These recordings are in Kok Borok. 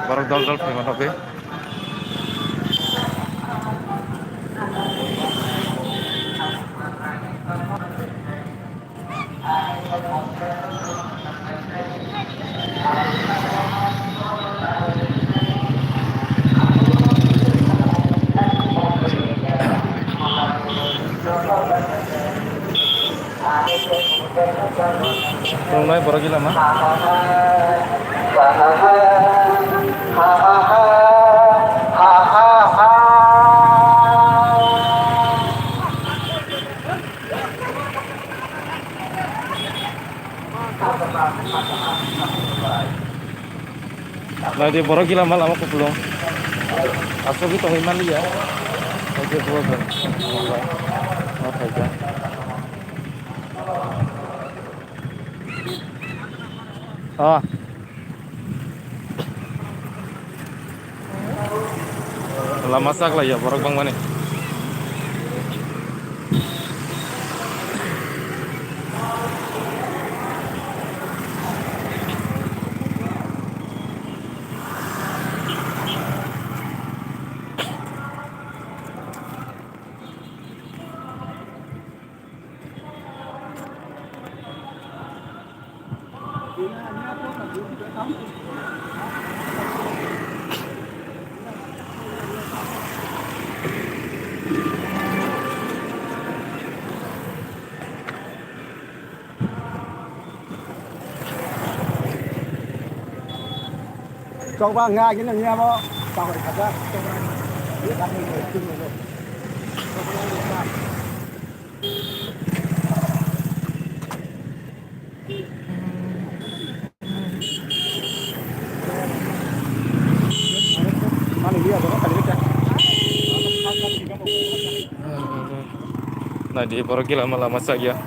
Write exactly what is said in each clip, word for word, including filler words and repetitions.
Borok dol dol phaima nugwi. Tongnai borok gila ma. Naidi borok gila ma lama kupulung. Aswk tongwi manliya. Oke, buat. Oh, phaikha. Ah. Lama saklaiya borok bangmani. Chokba wngkha, agini wngya bo, chakri khacha. Naidi borok gila ma lama chakya.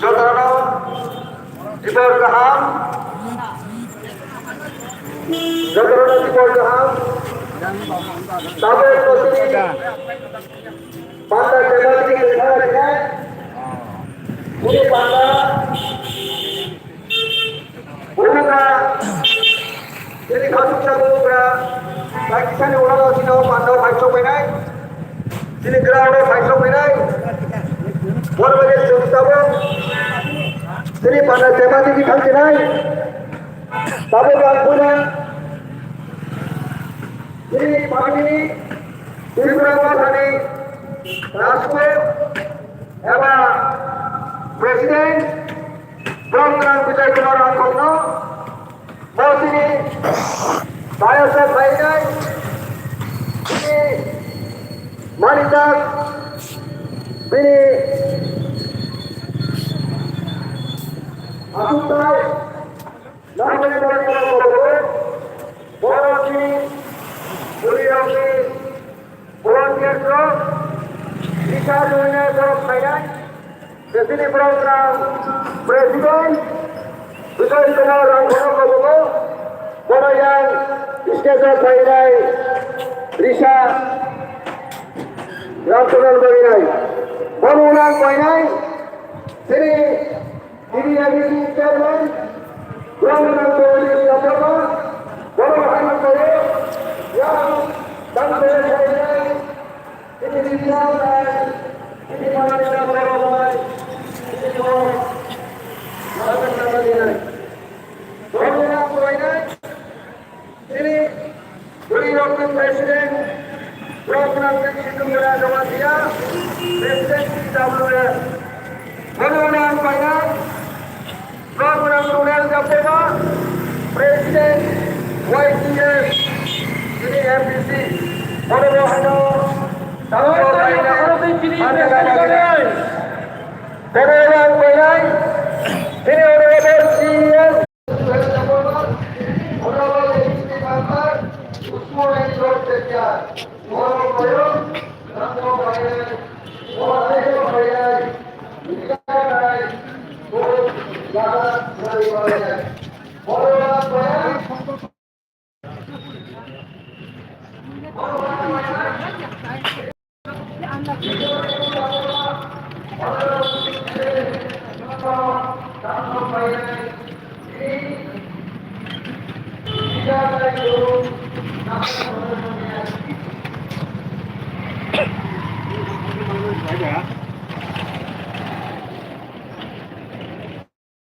Jotono dibor kaham, jotono dibor kaham, tabuk bosini panda kebakni kekha khe, bini panda Bubagra, chini khasuksa bubagra, Pakistan ni ulo chini o panda o phaisok phainai, chini ground o phaisok phainai, boro bai chwng tabuk chini panda chepatwi thang chinai, tabuk ang buino chini party ni Tripura Mothani Rajkot eba President Program Vijay Kumar Rangkokno, bo chini dayas o phainai, chini manijak, bini achukthai, nangmani borok borok borok, borok chini, bwrwi rok ni, Volunteers rok, teacher union borok phainai, chini program president, Bijoy Kumar Rangkhono kobogo, bono yang stage o phainai, Risa Rangkhono bagwi nai, bono ulang koinai, chini T D A D C chairman, Brahmana Kohli Yadava, Boro Hari Kore, yang dan Kore Kore, Chini Bwrwi rokni president, Raghunath Singh Jamatia, president T W F. Honorable Paina, Raghunath Sunil Japdeva, president Y T F, chini M D C. Honorable Hano, Honorable Paina, Honorable Paina, chini Honorable C M.